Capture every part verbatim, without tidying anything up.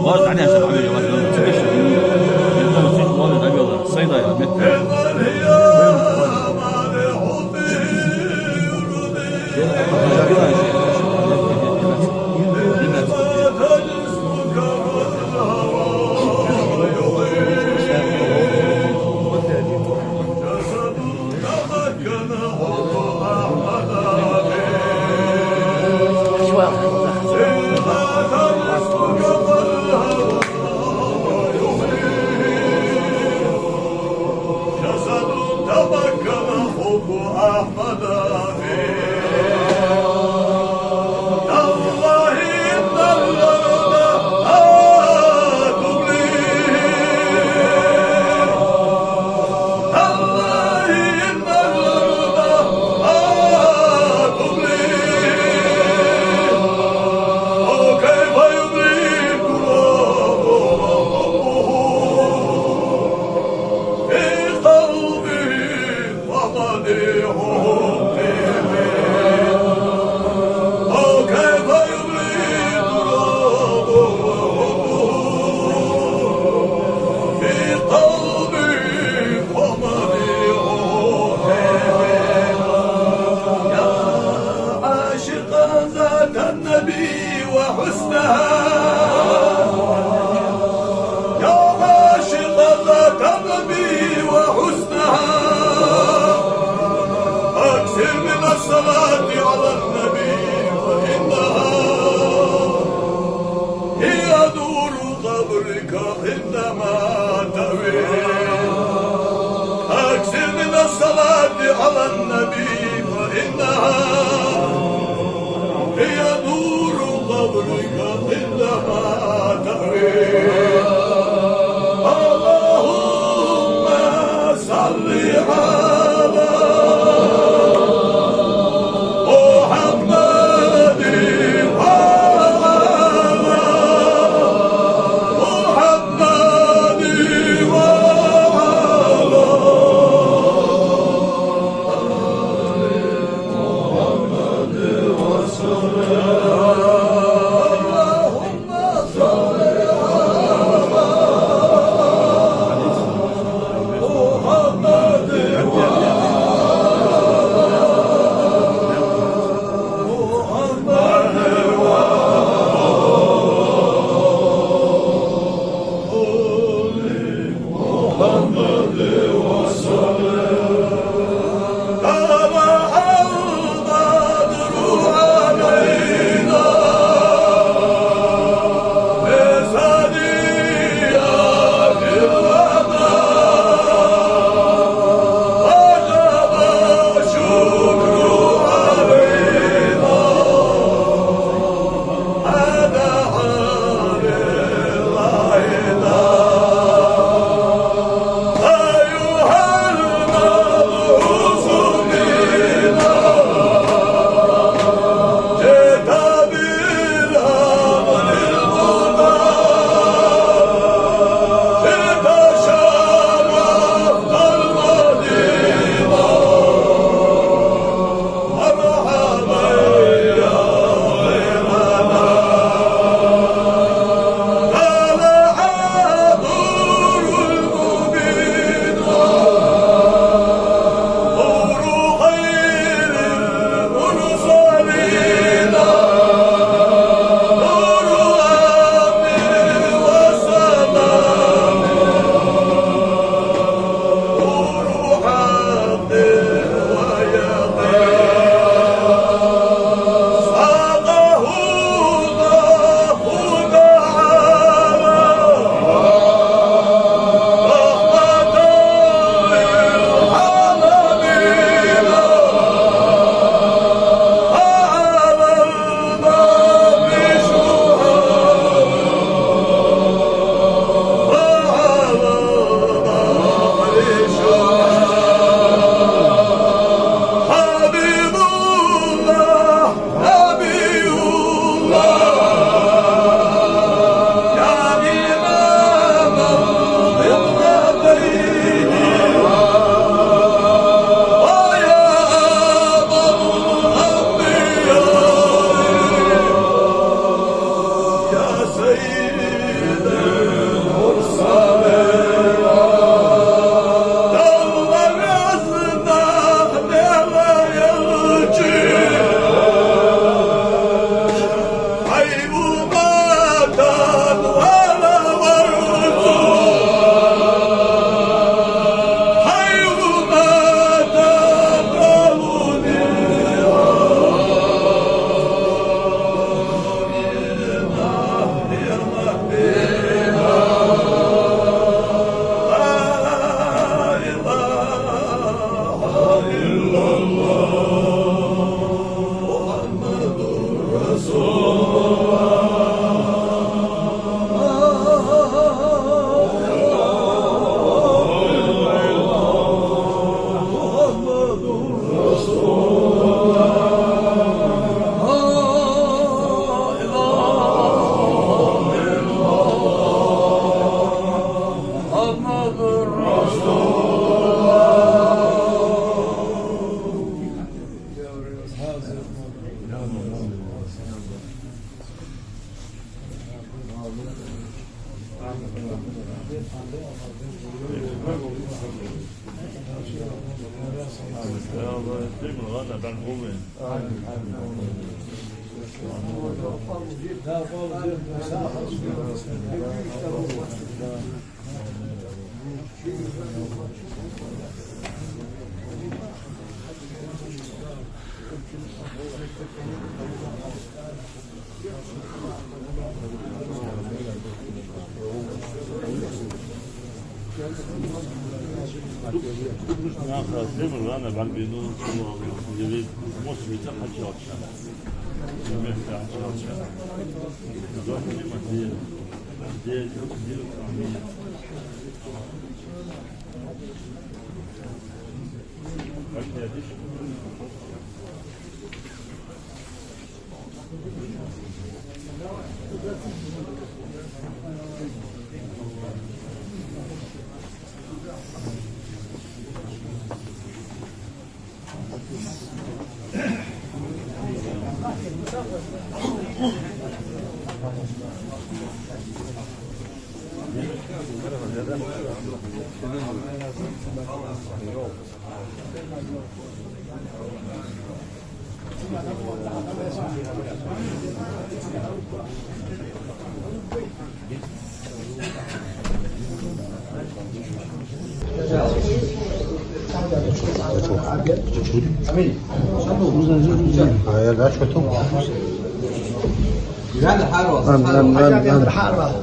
تالله إن الأرض لا تبلي. أو كيف يبلي ترابه في قلبه ومديحه فيه. أو كيف يبلي ترابه في قلبه ومديحه فيه. يا عاشق ذات النبي وحسنها، يا عاشق ذات النبي وحسنها، أكثر من الصلاة على النبي، فإنها هي نور قبرك عندما تهوي. أكثر من الصلاة على النبي، فإنها هي نور قبرك عندما تهوي. اللهم صل على محمد وعلى محمد وعلى آل محمد.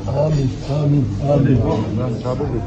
آمين، آمين، آمين، آمين، آمين.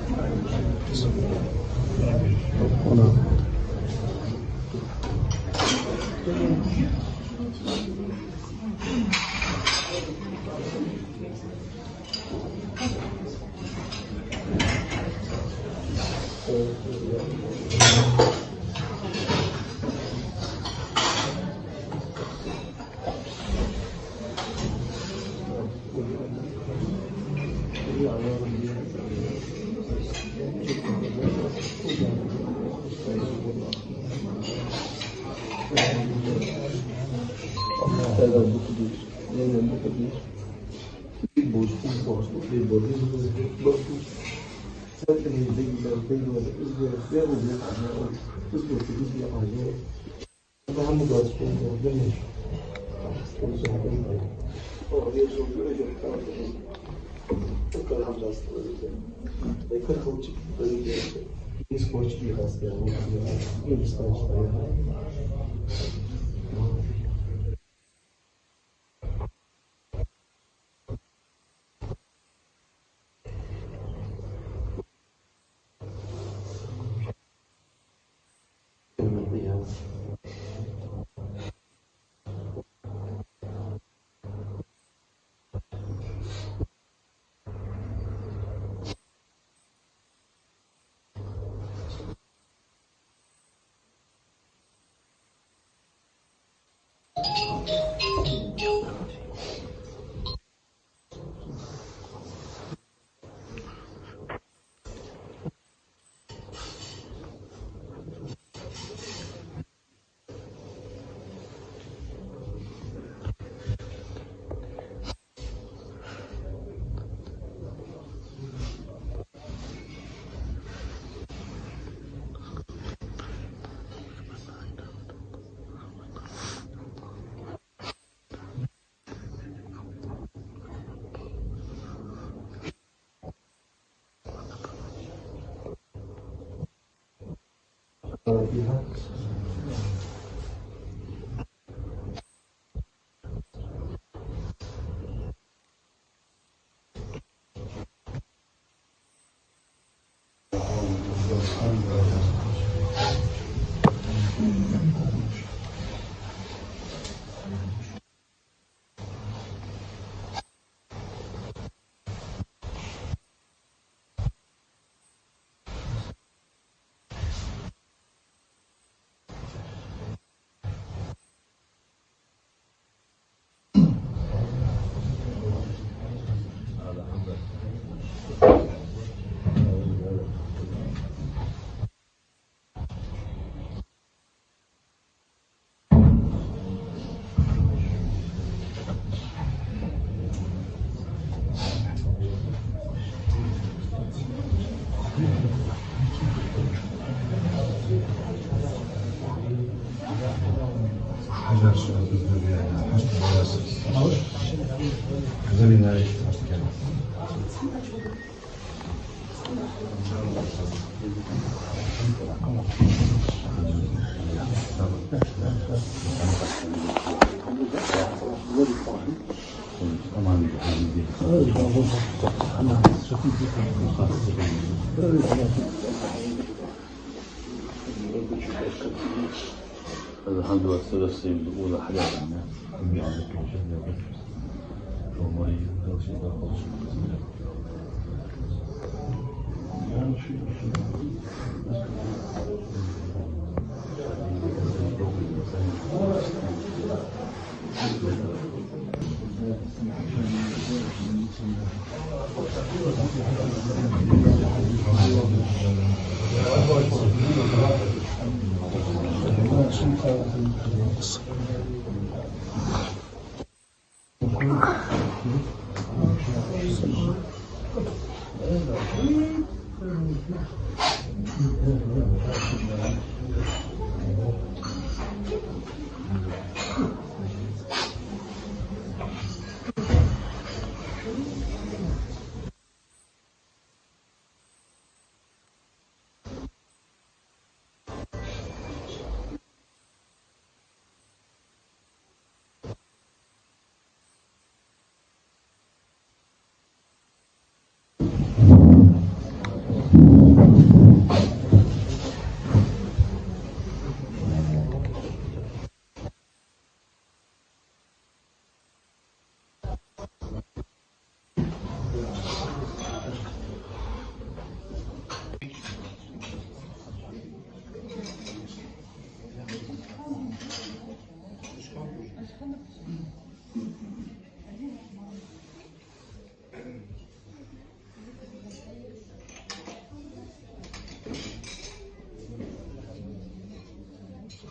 هذا حمد والسلام السيد الأولى حاجة عنا.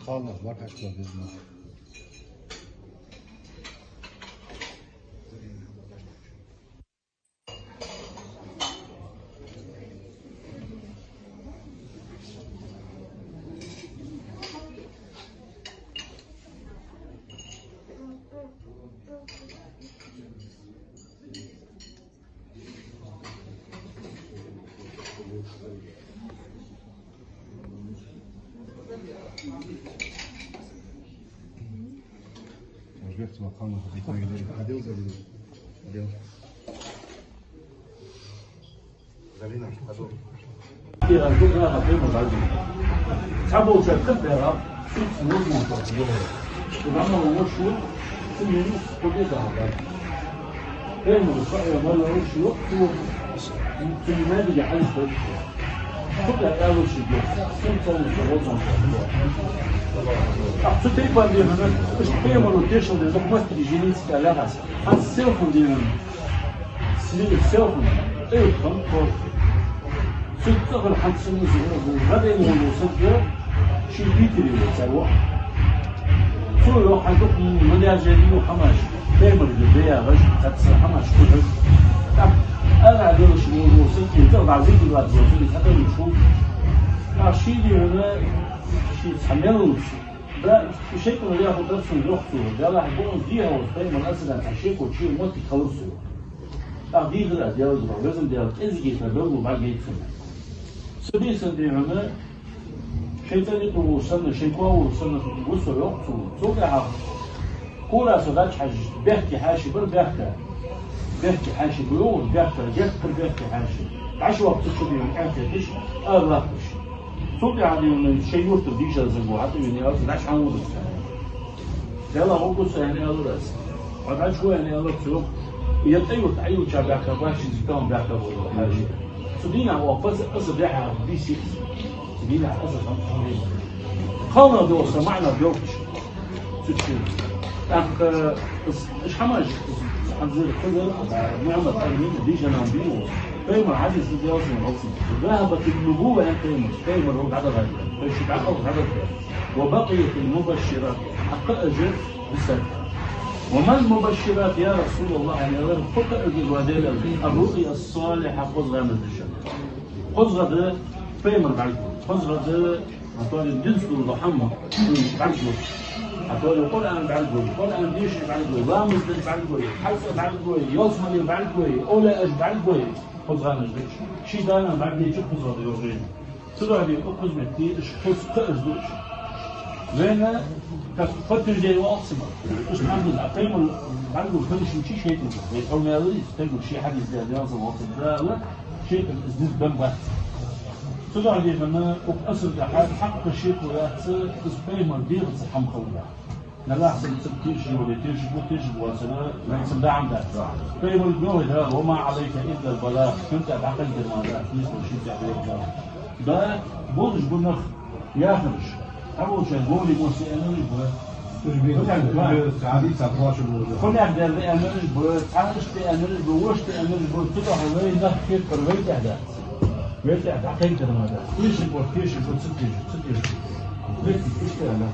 Кхалнах мара хьаькъал беза. Цхьаболчар кхы а бегӀаб, сутса нургун тоху йолу. Шу гӀамал луш ву, цу минус кху тӀе даха бара. Пайхамар, саллаллаху Ӏалайхи ва саллам, йоах цо, цуьнан маьждиге хьаьжча, цу тӀе аьлла шиъ, цунна ца луш ву, вовзам. Ахьа цу тайпана дийхьана, иштта пайхамаро тешал дина, дукха маттаца жиница аьлла хьаса. Хьан селхана дийхьана. Сириг селхана, тӀе юххана кхо. Цу цӀахьара хьан цунна гӀадайна волу саг, ши дитири ву цаьрга. Цо йоах, хьан дукха ма дежа ю хӀамаш, пайхамарга даьгӀаш, цхьацца хӀамаш ду хьуьга. ТӀаккха ара а делаш волу саг, и цӀа дӀа зикр лаца волу саг, цхьа тайпа шу. ТӀаккха ший дийхьана, ший цхьа мел луц. Да, и шайтӀано яхар дара цунна, йоах цо, делахь бу аса дехьа волчу пайхамарна аса дан цхьа шеко чуьра моттиг хилар цо. ТӀаккха дийхар аса Делан дуьхьа, везан Дела, кӀезигийтина белгало бӀаргайта цунна. Цу бийсан дийхьана, шайн цӀа дитӀа волуш санна, шайн коа волуш санна ву со, йоах цо. Цул тӀаьхьа кора со дӀачухьаьжча, бехке хьаьший бара, бехка. Бехке хьаьший бу йогӀуш, бехка, геттара бехке хьаьший. ДӀа шу ваккха цу чу дийхьана, аьлла хеташ, ара латташ. Цул тӀаьхьа дийна шайн юртара дийшар занго хьатӀавина аьлла, дӀа шу хьан ву аса? Дела гӀо гу со аьлла, аьлла аса. Хьо дӀа шу ву аьлла, аьлла цо. Я тӀе юрта Ӏайуча баьхка бац, шин зитон баьхка бу хьаьжа. Цу дийнахь воккхаза аса бехьа бийсира. Цу дийнахь аса хан хьан вийна. Кхалнах доьлху сан маьӀна доьлхуш. Цу чу. ТӀаккха, ас, аш хӀамаш, ас, хьанзар хазар, а, Мухьаммад Амин, дийшанам бийна. Пайхамар хьадис дезалсина гӀалсина. ذهبت النبوة, аьлла пайхамар. Пайхамар ву дӀадахар. Пайши дӀакъал хазар. وبقيت المبشرات. Хьакха ажа бисар. وما المبشرات يا رسول الله, аьлла, хӀокха ажа ва Делан. الرؤيا الصالحة, хоза гӀамал дийшар. Хоза гӀа да пайхамар бӀаргагу. Хоза гӀа да Ан тоьлла динца долу хӀама, цуьнца бӀаьрг бу. Хьа тоъал Къуръан бӀаргагой, Къуръан дешар бӀаргагой, ламаз дар бӀаргагой, хьаж дар бӀаргагой, ялсмале бӀаргагой, овлияаш бӀаргагой, хоза хӀамаш деш. Ший дана бӀаргадайча хоза да йоах вайна. Цудухьа дий укхаза метте, уж хоза кхаъаш да уж. Вайна как подтверждение оал цунна. Уж хӀама да, а пайхамар бӀаргагуш хиннача шайтӀа. Вай хьона аьлар из, пайхамара ший хьадис да, ялсмале волча Дала, шайтӀа из диза бен бац. Цудухьа дий хьона, укх асар тӀа хьакъ шеко яц, из пайхамара дегӀаца хӀама хилар. Нагахь санна цунга тешаш вале, тешаш ва, тешаш вацара, вайна цунна даа хӀама дац. Пайхамара йоах Дала: «وما عليك إلا البلاغ», хьона тӀа дӀакхайкадар мара дац, нийслуш ший тӀа йоах Дала. Да, болаш ба нах яхараш. Хьаволчарна вовлий мо са аьннараш ба. Хьунех даьлла аьннараш ба, цхьа иштта аьннараш ба, вешта аьннараш ба, цудухьа вай нах кепара вай тӀа дац. Вай тӀа дӀакхайкадар мара дац. Тешаш ва, тешаш ва, ца тешаш, ца тешаш. Вай тӀа иштта аьнна.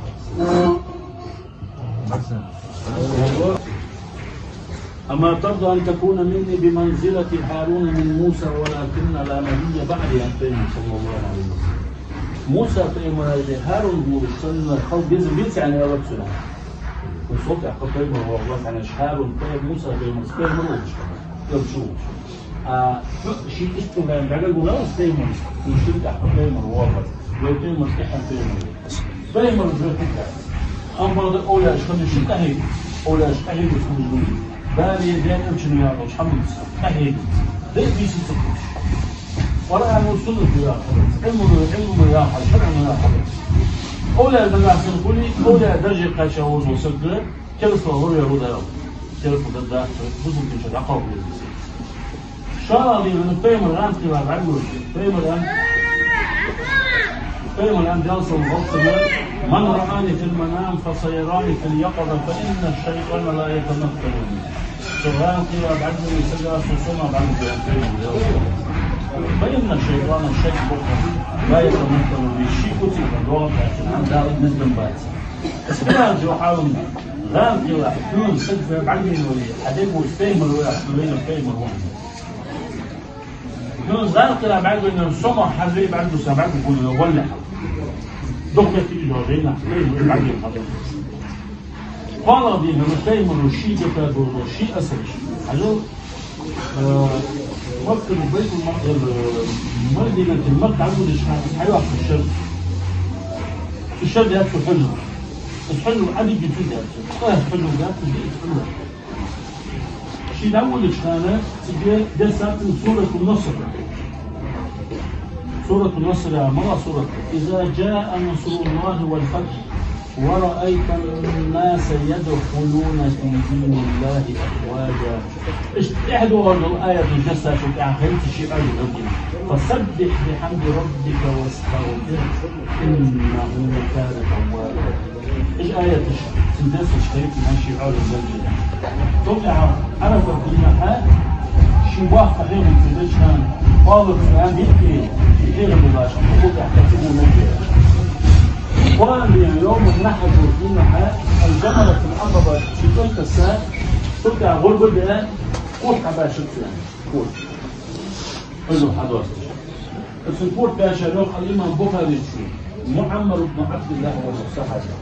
أما ترضى أن تكون مني بمنزلة هارون من موسى ولكن لا نبي بعدي, аьннад пайхамара, صلى الله عليه وسلم. Муса пайхамарал Харун волаш санна хила безам беций аьнна аьлар цо. Вай сол тӀехьа пайхамар воагӀа, хӀана аьлча Харун пайхамар, Муса пайхамар, пайхамар волаш хиннав, элча волаш. А хьо ший иштта ваьнна дагар гуна ва пайхамар, ший тӀехьа пайхамар воагӀа, вай пайхамар тӀехьа пайхамар. Пайхамар жоьтиг дац. Амма бакъда овлияаш хинна ший къахьега, овлияаш къахьегаш хинна жугули, Дала е даьна элчано яхача хӀаманца къахьега. Дай бийса ца кхувш. Къуръано, суннато яхача, Ӏилмано, Ӏилмано яхача, шарӀано яхача. Овлияй дагахь санна хуле, овлияй дарже кхаьча волаш вола саг, керастал лораве ва Дала. Керастал дар дац, бусалба динчара дӀакхалха веза из. ШоллагӀа дий хьона, пайхамара гӀанд кхийла бӀаргагуш. Пайхамара, пайхамара Даьла салам хилда цунна: «من رآني في المنام فسيراني في اليقظة فإن الشيطان لا يتمثل بي». Со гӀанд кхийла бӀаргагой сага, со сонах бӀаргагу, аьннад пайхамара. فإن الشيطان, шайтӀа боккха, لا يتمثل بي, ший куцах доагӀа бац, хӀана Дала из низбен бац. Из хӀана аьлча, хьалам, гӀанд кхийла хьона саг бӀаргагойя, хьа дег волча пайхамар ва, хьона вайна пайхамар ва. Хьона гӀанд кхийла бӀаргагойя, сона хьа вай бӀаргагуш, бӀаргагуш хьо вале хьал. Дукха хетий из жайна, вай бӀаргагойя хьо. КхоалагӀа дий хьона, пайхамара ший дика дола, ший асараш. Хьажал, э, Маккара Байтул-Ма-, э, Мадинатера Макка дӀаводача хана хьайоахаш шер. Цу шера даьд цо хьажал. Из хьажал Ӏадига цу даьд цо. Цкъа хьажал даьд цо, диъ хьажал. Ше дӀаводача хана цига дессад цунна Суратун-Наср. Суратун-Наср, малагӀа сурат? «إذا جاء نصر الله والفتح ورأيت الناس يدخلون في دين الله أفواجا». Иштта тӀехьа доагӀаш дола аяташ дессачул тӀехьагӀа хилча ший Ӏоажал дергда: «فسبح بحمد ربك واستغفره إنه كان توابا». Уж аяташ цунна дессача хилча ший Ӏоажал дергда. Цул тӀехьагӀа Ӏарафат дийнахьа ший боккха хьехам цо деча хана, кхоалагӀа цо аьннад, ший хьехам деш, цул тӀехьагӀа цу дийнахьа. КхоалагӀа дийнахьа, يوم النحر дийнахьа, الجمرة العقبة ше кӀалтӀасса, цул тӀехьагӀа гӀурба де, корта хьабаьшар цо. Корта. Хьажал хьадоасташ. Цун корта баьшар йоах ал-имам Бухарийс, Муаммар ибн Ӏабдиллахь волча сахьабех.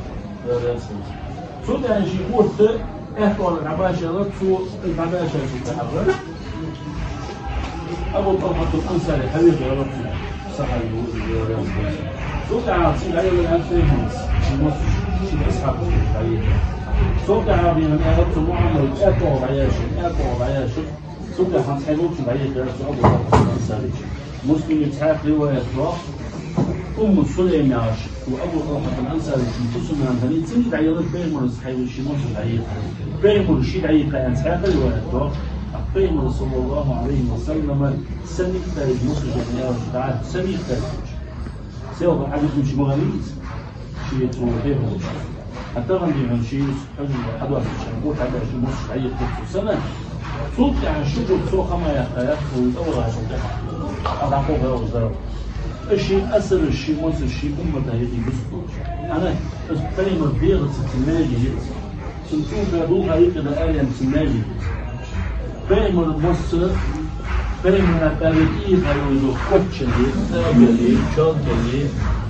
Цул тӀехьагӀа ший корта аьттув дӀабаьшар, цо дӀабаьшачул тӀехьагӀа Абу ТӀалхьатул Ансари хьавеха йоах цунна, сахьаби ва из. Цул тӀехьагӀа цига дӀаелар аьннад пайхамара, ший массаш, ший асхьабашка дӀаелар. Цул тӀехьагӀа дий хьона аьлар цо Муаммарга: «Аьттув дӀаяьшар, аьттув дӀаяьшар». Цул тӀехьагӀа хьона цхьайолчунга дӀаелар цо, Абу ТӀалхьатул Ансаре. Муслима цхьаькха риваят доагӀа, Умму Сулайм яхаш, цу Абу ТӀалхьатул Ансаре цун хӀусамнана хиннай, цунга дӀаелар, пайхамарга цхьайола ший массаш дӀаелар. Пайхамара ше дӀаелар аьнна цхьаькха риваят доагӀа, тӀаккха пайхамара, صلى الله عليه وسلم, сенна даьд из массаш аьнна аьлча, дӀа сенна даьд. Селхан хьадис ма хиннадий из. Ший цунга пайхамара. А тахан дий хьона ше из хьажал хьадоастача хана, корта хьабаьшача массаш дӀаелар цо сенна. Цул тӀехьагӀа ши гурт цо ха ма яьккхай, яхаш цо из тӀавахачул тӀехьагӀа. А дӀакхухьа вагӀаш дар. Из ший асараш, ший массаш ший уммата юкъе бусалба долаш. ХӀана, из пайхамара дегӀаца цун маьже я из. Цун цӀуба дулха юкъе да аьлча, цун маьже я из. Пайхамара масса, пайхамара тӀа юкъе хьайола йола коччале, тӀабале, чалтале,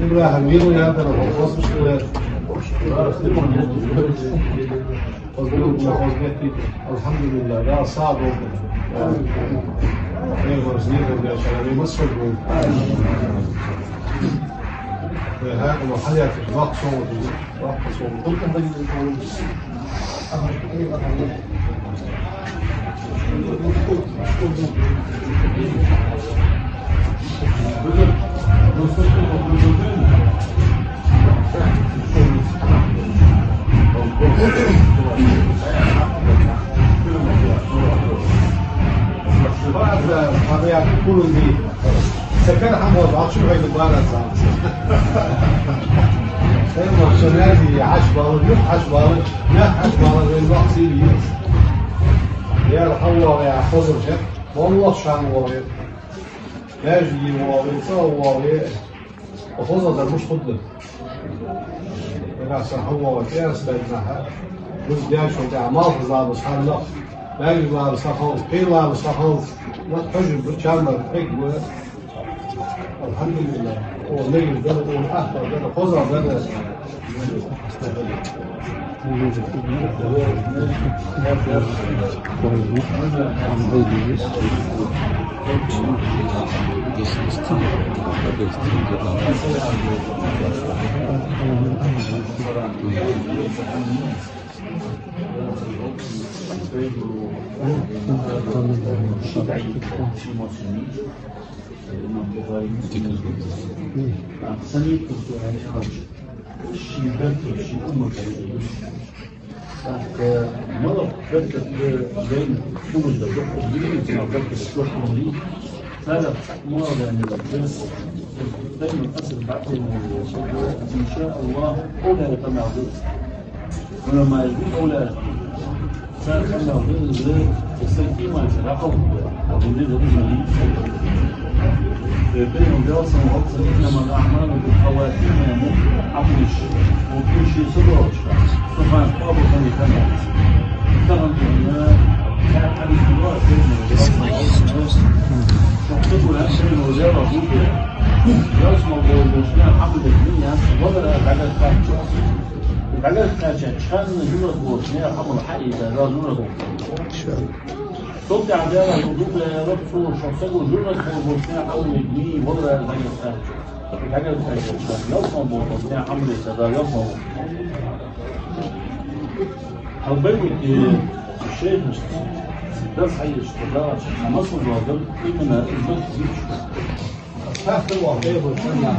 ИбрахӀим, милла ядар, хоза мишта да? Хоза мишта да, хоза мишта да. Алхьамдулиллахь, Дала сагӀа долда. Пайхамара сийлахь баьча, вай массанега. Вай хьакъ ма хьалъяьккхача, ваккха совгӀат, ваккха совгӀат. База, хьабаьхка кулуди. Сакар хьамол бахчу гӀайна бара зам. Хьамол шанади, хьаш бала, юх хьаш бала, нах хьаш бала, вен бахсили. Яр хьаввара, я хозар чак. Валлахь, шан вогӀе. Яжи вогӀе, ца вогӀе. Хоза дар муш худда. Ина са хьаввара, кӀера сбайна хьа. Муш дяшо тӀа, малхазлабас хьаннах. Баьгзлабас хьахалц, пхьилабас хьахалц. Мат хьожи бу чамар, хьег бу. Алхьамдулиллахь. О, легар дар, о, ахтар дар, хоза дар. Царех цхьа мо ваьннар вар, тайм асар баьтта мо ваьннар, иншааллахӀ, къовлаьраш къамаьл да. Валла ма из къовлаьраш. Цар къамаьл да из, из саг иман чу хьакхалхабе, Абу Дажа да из. Э, Пайхамара аьннад, саллаллахӀу Ӏалайхи ва саллам: «إنما الأعمال بالخواتيم», яхаш, Ӏамалаш, укх ши са долча, цу хана къоабал хинна хӀама яц. Тахан, э, цхьа хьадис да, шоана саго яхаш, шоана ваьлла хӀама да. Ялсмала болча наьха Ӏамал дика ма яц, валара дӀагарга кхаьчача. ДӀагарга кхаьчача хана жожагӀате болча наьха Ӏамал хьаийца, Дала жожагӀате болча. Цул тӀехьагӀа Дала дув лаьрхӀаб цо, шоана саго жожагӀате болча наьха Ӏамал дика ма йий, валара дӀагарга кхаьчача. ДӀагарга кхаьчача хана, ялсмала болча наьха Ӏамал ийца, Дала ялсмала болча. Хьалбайвитте шейхашца дарс хьаеш, Дала хьамасал доаладар, именно из дарс дийцача. Сахар ваха тӀехьа шоана.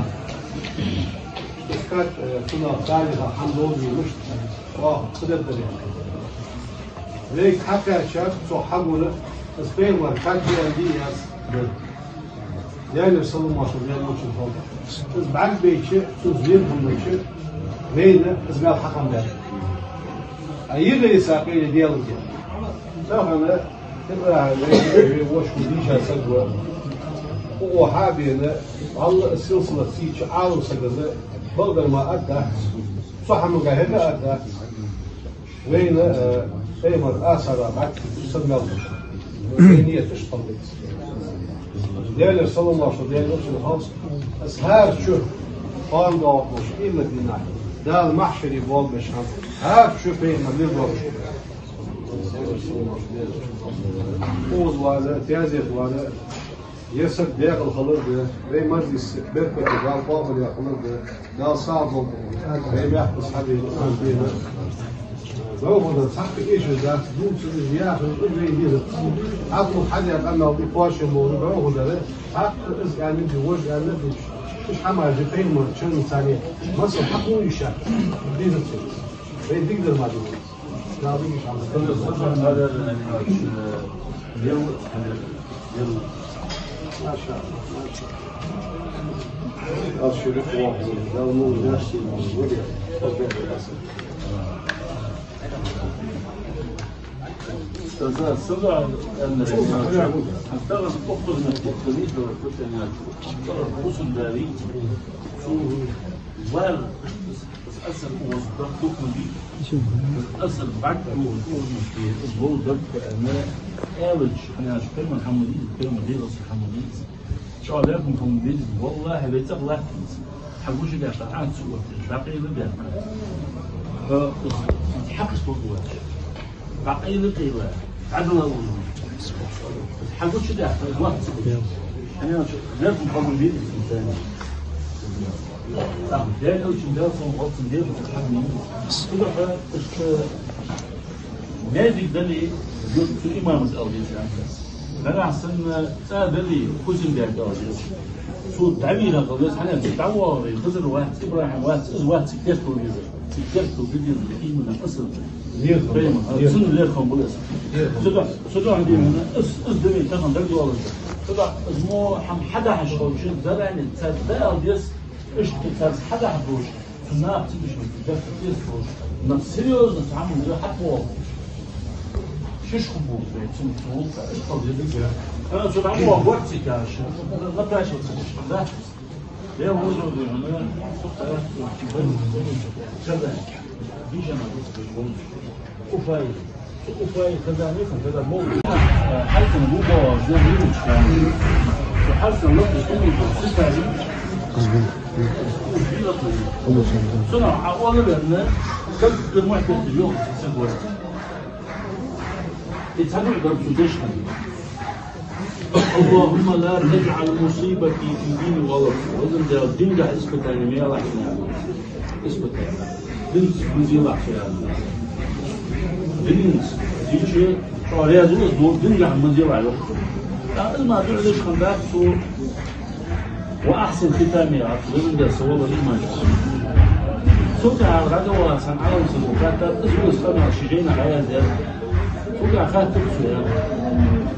Искать, э, цунах салихӀа хӀама долаш мишта, оаха ца дергдар. Вайга хьакхаьчар, цо хьагура, из Пайхамара кхаьча аьнна дий яц. Даьлера салам-моаршал Даьла элчанна хилда. Из бӀаргабайча, цунца вена хӀама байча, вайна из мел хьакхам баьб. А йигӀе йиса къайле Даьлага. Тахан ИбрахӀим вай, вай воша хӀама дийша саг ва. Укхо хьа а бена, валлахӀи, силсилат сийча Ӏалам сагага бакъдар ма аргдац. Цу хӀамага хӀама а аргдац. Вайна, э, Пайхамара асарах баьхкача саг мел хургда. Вай нийяташ кхалбац. Даьлера салам-моаршал Даьла элчанна хилда. Из хӀара чу, кхоана доагӀаш, ийман дийнахьа, Дала махьшаре болабеш хӀама, хӀара чу Пайхамар лир долаш. Укхаза вар, таьзета вар, ер саг декъала хилар да, вай мажлис беркате, Дала къоабал яь хилар да, Дала сагӀа долда, вай мехкас хьабена, амин. ДӀахо дар цхьаккха эшаш дац, дувца из яхар, из вай дезац. Хьакъ хьадаь къамаьл да, кхоачам болаш, дӀахо дар, хьакъ из аьннад, вож аьннад, уж хӀамаш Пайхамара чанна царна, масал хьакъ ма йий шоана, дезац. Вай дикадар ма дезац. Из асар укхаза даккха хӀама дий? Из асар бӀаргадоагӀаш хӀама дий? Из лов даккха аьнна, аьлча, хӀана аьлча Пайхамара хӀама дий из, Пайхамара дегӀаца хӀама дий из. ЧӀоагӀа лаьрхӀа хӀама дий из, валлахӀи, вай цӀагӀа латтац из. Хьагучадаьккха, Ӏа ца оттаеш, дӀакъайла баьнна. Хьа, из хьакъ ца ховш. ДӀакъайла-къайла, дӀадала вуна. Хьагучадаьккха, из латта ца гуча. ХӀана аьлча, лаьрхӀа хӀама дий из, инсана. Ам, Даьла элчан, Даьла салам хилда цунна, дегӀаца хӀама дий из. Цудухьа, иштта, маьждиг дале, юха цу имамас ала деза хӀама. Нагахьа санна цӀа дале, хоза даьга ала деза. Цо дӀавийна хила веза, хӀана аьлча дӀавоагӀаре Хизар вац, ИбрахӀим вац, из вац цига керттера везар. Цига керттера везар именно асар. ЛерхӀам. Пайхамар, а, цунна лерхӀам ба из. ЛерхӀам. Цудухьа, цудухьа дий хьона, из, из да вайна тахан дагадоаллар. Цудухьа из мо хӀама хьадахьаш хилча, заранее царга дӀаала деза, иштта царца хьадахьа долаш. Цу наха ца дешаш, дехка тӀеста волаш, нах серьёзно цу хӀаманга хьатӀавоагӀа. Шиш хургба вай цунца, цу гӀулакха, иштта хила деза. Хьона цу дӀавоагӀа варци каш, напрашиваться деш, да? Я вожу, говорю, ну, я, сука, я, Казань. Бижана, говорю, Уфа. Цу Уфа, Казань, Казань, мол. Хьайсан губа, зэ вилучка. Цу хьайсан лапа, суму, ситари. Цунах хьаоалаваьнна, как ты можешь это делать, всё говорит. И цхьа дуӀа дар цу дешна. اللهم لا تجعل مصيبتي في ديني ولا. Везан Даьла, динагахьа испытание ма елахь шоана. Испытание. Динца ма зийлахь со, яхаш. Динца. Динца чӀоагӀа раьза ва из, но динагахьа ма зийлахь, йоах. ТӀаккха из мара дуӀа деш хиннадац цо. وأحسن ختامي, яхаш, везан Даьла, са валар иман чу. Цул тӀехьагӀа дӀаваха цхьан Ӏалам саго хаьттад, из ва из къамаьл ший жайнашка хьаяздеш. Цул тӀехьагӀа хаьттад цо, яхаш.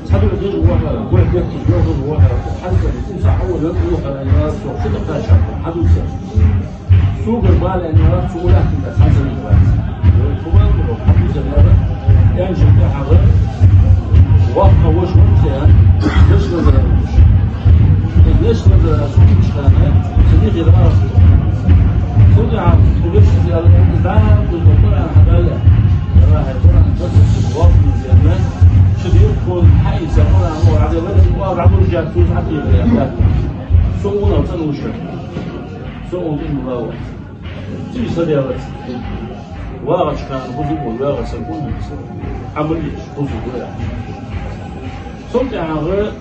Цхьа дур деш вахар, вай бехке йоагӀаш вахар, хьанца, цун цхьа хьавола, уллув хьалаьнна, со ши дакъа чакхар, хьадувца. Согара бала аьнна, цу уллахьа тӀа цхьа зама вац. Вай хӀама ло, хьадувца яра, аьнна тӀехьагӀа, воккха воша вац, я, леш Назар вац. Леш Назар сунча хана, цу дихира ас. Цу дӀа, цу вешица яла, да, цу Къуръан хьадалла. Ва хӀай Къуръан, цу воккха зама, ши дир кхоъ, хьаийца Къуръан, о, хьадалла, о, хьадалла, жа, цу хьатӀера, я, да. Со унал цӀа нуша. Со ун ин лава. Цига са делац. ВагӀача хана бузув, вагӀа са гун. Амр иш, бузув, вагӀа. Цул тӀехьагӀа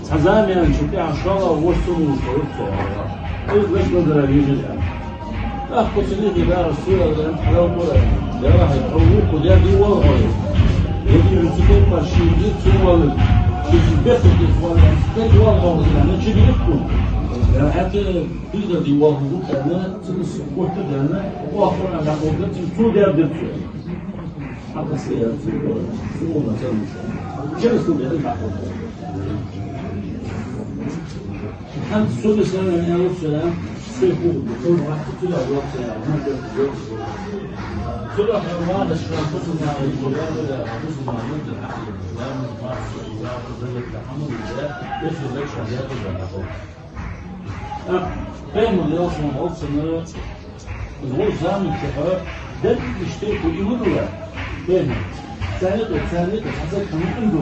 цхьа зама яьнначул тӀехьагӀа шоллагӀа воша цун вуш вара цо. Из леш Назара вижа аьнна. ТӀаккха цу дихира ас, цо аьлар, хьалал Къуръан. Дела хьай, хьо вукху дер дий вала хьо. Я дий цу тайпара ший дий цу вала. Ший бехке дий вала. Дер дий вала хьо, я, ну, чи дий хьо. Я, хӀаьта Дийзар дий вала хӀама ду аьнна, цунна гуттар а даьнна, воккха Къуръан дӀакъовлар, цунна цо даьр дир цо. Хьакъ аса яр цо, цо ма ца луш. Чера цо даьр дӀакъовлар. ХӀанз цо дисар аьнна аьлар цо, цо хӀу ду, цо вахта цо даьр вахта яр, хӀанз даьр ду. Цо даьр вахта шоай бусалба наха, бусалба наха, Пайхамар, Даьла салам хилда цунна, из вокх заман чухь деррига иштта хӀу и вудала, Пайхамар. Царна тӀа, царна тӀа хьаза хӀама ин ду.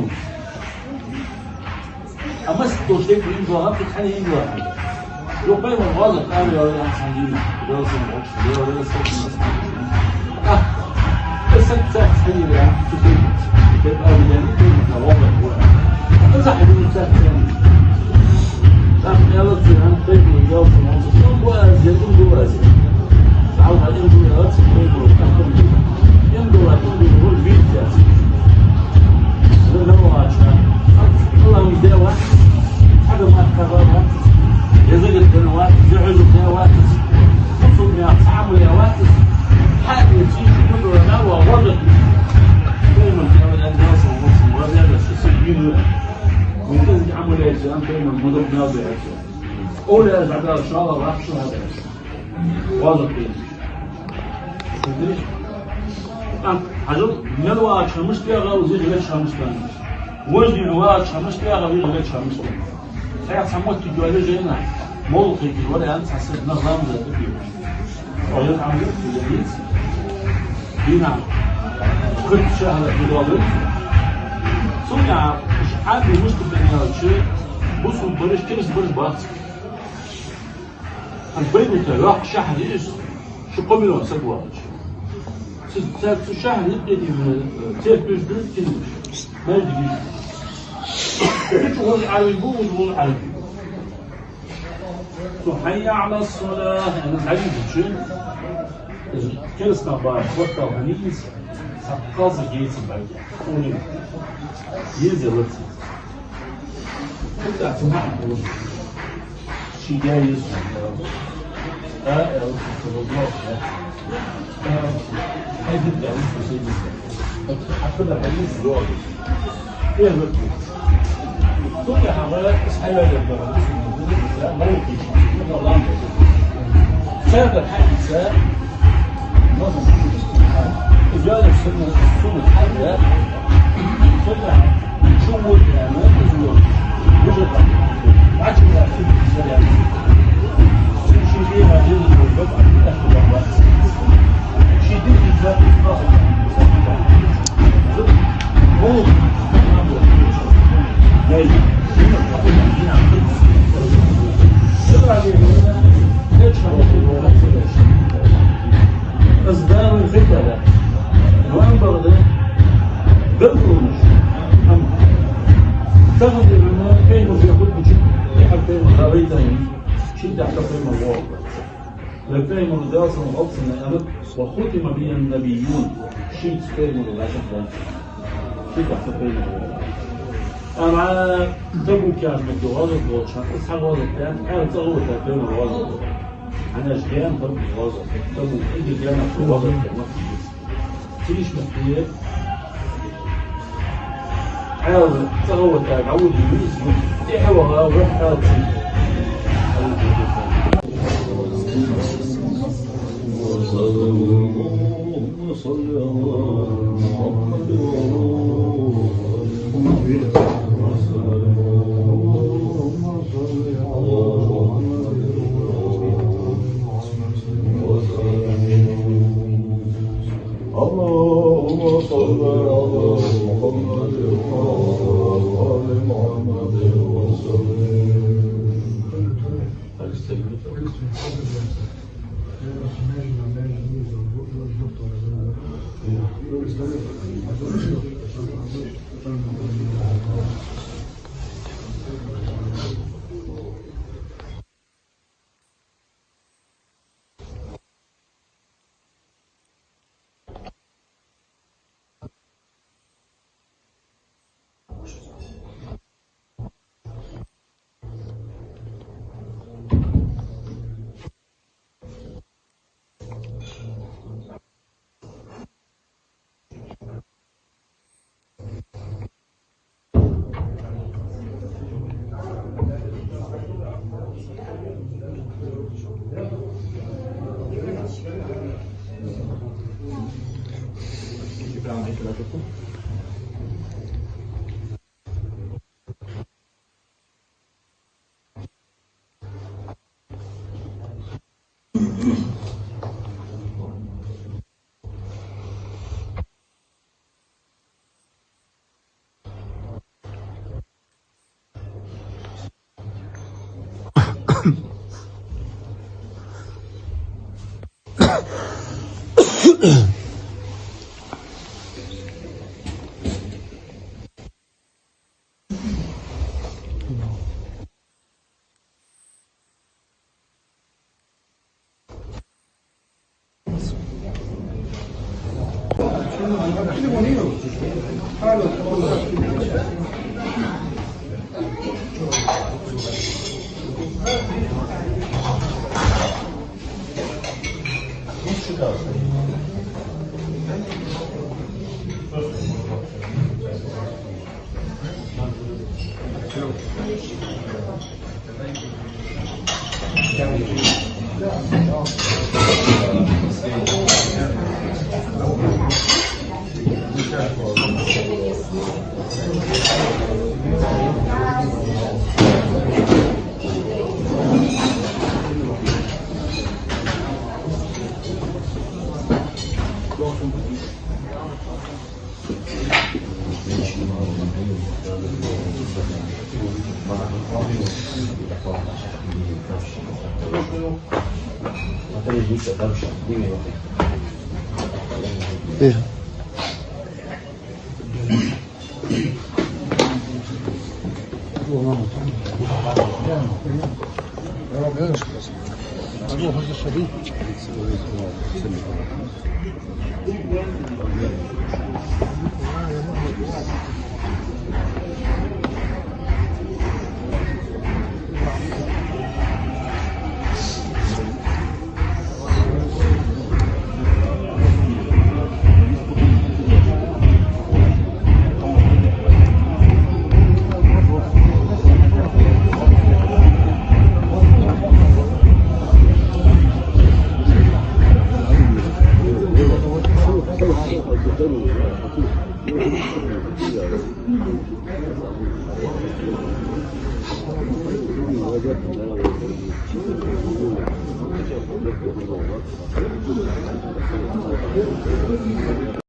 Амма стол шейх ин ду, хӀама хьана ин ду. Йо, Пайхамар, ваза, ам ял, ам хьан дин, Даьла салам хилда цунна, Даьла салам хилда цунна. А, саг цхьа хьайра, цу тайпа, тайпа а вилян, тайпа на вала, вала. Из хьайра цхьа цхьа. Так, я вот, я, тайпа, я вот, он, он, он, буазе, он, буазе. Алла, им, буазе, тайпа, так, он, им, буазе, он, буазе, видите. Аллаху Акбар. Аллаху Акбар. Хьада мат кабала. Язык дена вац, зуьхьузук дена вац. Кусук мя цхьа муя вац. Хьади ци ши муду на ва вадат. Пейман дела дела со мусу вадат, ши си бину. Мин кызык амулет, ан пейман мудук мя бе. Оля жада шала вахшу хада. Ваза пейман. А, хьажал, мел вагӀача хӀамаш тӀехьа, узига леча хӀамаш тӀехьа. Вождина вагӀача хӀамаш тӀехьа, вижа леча хӀамаш тӀехьа. Цхьаькха цхьа моттиг йоале жайна, молла кхайкар вариант цхьа саг нах ламаза тӀа бийр. Оян Ӏамал ца дийца. Дина. Кхыча шахьара дигал дойца. Цунга Ӏаби муштабен ялча, бусулба бараш, керста бараш бац. Ан Байрут йоккха шахьар я из, ши-кхо миллион саг вагӀаш. Цу, цу, цу шахьара юкъе, э, церкваш да, кинаш, маьждигаш да. Цу чу вола Ӏарбий ба, укх чу вола Ӏарбий ба. Цу «حي على الصلاة» аьнна хьадийцача, из керста нах бахаш, хӀоттал хьанийца, цхьа кхалсаг йийца баьлга. Уни. Еза лаца. Куда цу маӀан хулаш? Ши я еза. А, э, вот это вот, да. А, хай дит я, вот это вот. Вот, а куда хай еза, да. Э, вот. Куда хава, с хавалем, да, вот это вот, да, маленький, ну, да, ладно. Церковь хьаийца, можно. Из яле сунна, сунна хьаде, сунна, чу вот, э, ну, из вот. Уже там. А чу я, сунна, сорян. Сунна, ши день, а день, вот, а день, а день, а день. Ши день, а день, а день. Аз Дала хетара, ван бахьан, гӀалгӀай уж. Амма тахан деррига пайхамар хургболча, тӀехьа пайхамар хилийта, ший тӀехьа пайхамар воагӀа. Вай пайхамар, Даьла салам хилда цунна, аьннад: «وختم بي النبيون». Шийца пайхамар латтар да. Ший тӀехьа пайхамар воагӀа. Амма Табук яхача мехка гӀазот волча хана, из хьагӀазот даьнна, хьал цӀагӀа вита пайхамар гӀазот даьд. ХӀана аьлча гаьна хургба гӀазот. Табук, эггара гаьна хургба гӀазот даьд Макка. Цига мехка, Хьал ца гӀо ватаг, Ӏавуди визу, тӀехьа ваха, вахьа ца. اللهم صل على محمد وعلى آل محمد. اللهم صل على محمد وعلى آل محمد وسلم. اللهم صل على محمد وعلى آل محمد وسلم.